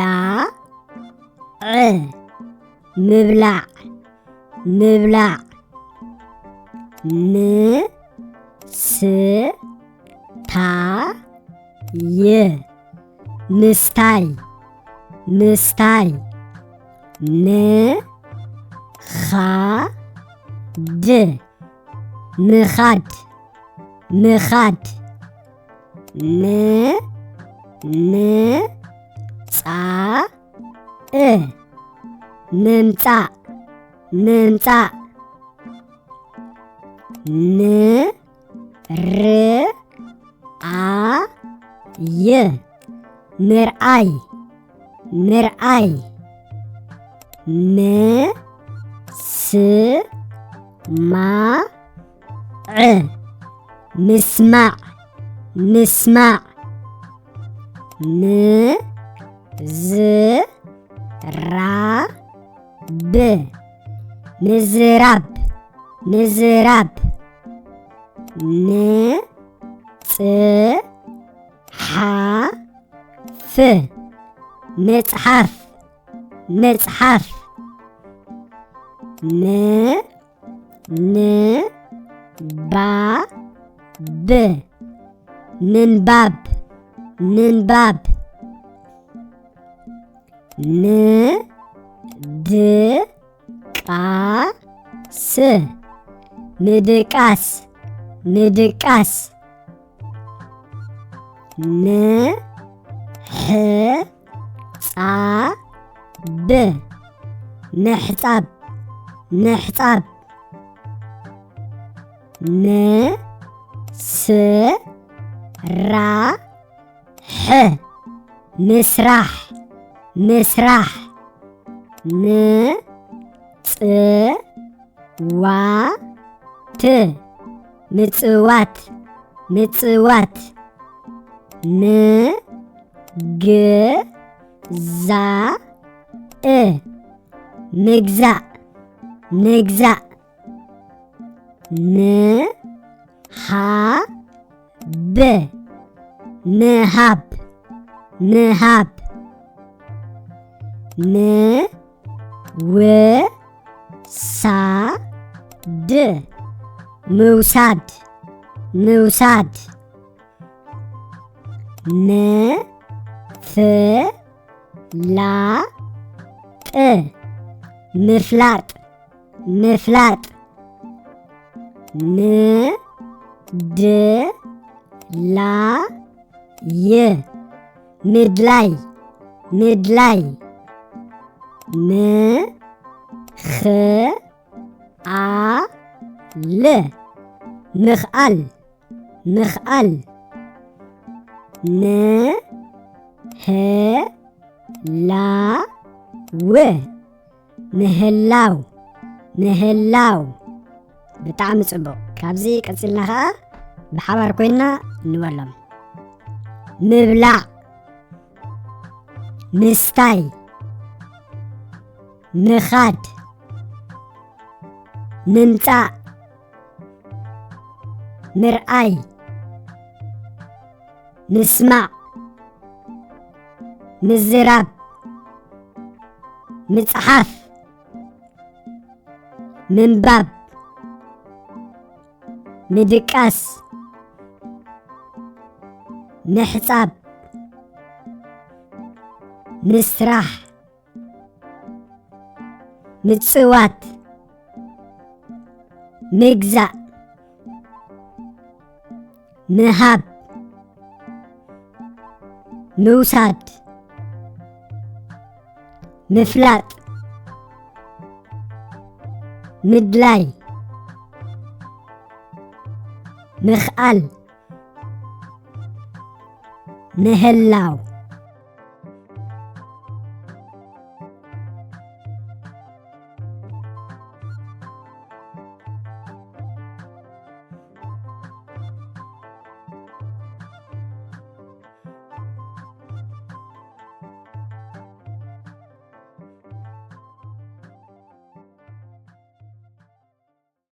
ዕ ምብላዕ ምብላዕ። ም ስ ታ ይ ምስታይ ምስታይ። ን ኻ ድ ምኻድ ምኻድ። ን ን ጻ እ ምምጻእ ምምጻእ። ን ር ኣ ይ ምርኣይ ምርኣይ። ም ስ ማ ዕ ምስማዕ ምስማዕ። ን ዝ ራ ብ ምዝራብ ምዝራብ። ን ጽ ሓ ፍ መጽሓፍ መጽሓፍ። ን ን ባ ብ ምንባብ ምንባብ። ን ድ ቃ ስ ምድቃስ ምድቃስ። ን ሕ ጻ ብ ምሕጻብ ምሕጻብ። ን ስ ራ ሕ ምስራሕ ምስራሕ። ን ጽ ዋ ት ምጽዋት ምጽዋት። ን ግ ዛ እ ምግዛእ ምግዛእ። ን ሃ ብ ምሃብ ምሃብ። ን ው ሳ ድ ምውሳድ ምውሳድ። ን ፍ ላ ጥ ምፍላጥ ምፍላጥ። ን ድ ላ ይ ምድላይ ምድላይ። ን ኽ ኣ ል ምኽኣል ምኽኣል። ን ህ ላ ው ምህላው ምህላው። ብጣዕሚ ጽቡቕ። ካብዚ ቀጺልና ኸኣ ብሓባር ኮይንና ንበሎም። ምብላዕ፣ ምስታይ፣ ምኻድ፣ ምምጻእ፣ ምርኣይ፣ ምስማዕ፣ ምዝራብ፣ ምጽሓፍ፣ ምንባብ፣ ምድቃስ፣ ምሕጻብ፣ ምስራሕ፣ ምጽዋት፣ ምግዛእ፣ ምሃብ፣ ምውሳድ፣ ምፍላጥ፣ ምድላይ፣ ምኽኣል፣ ምህላው፣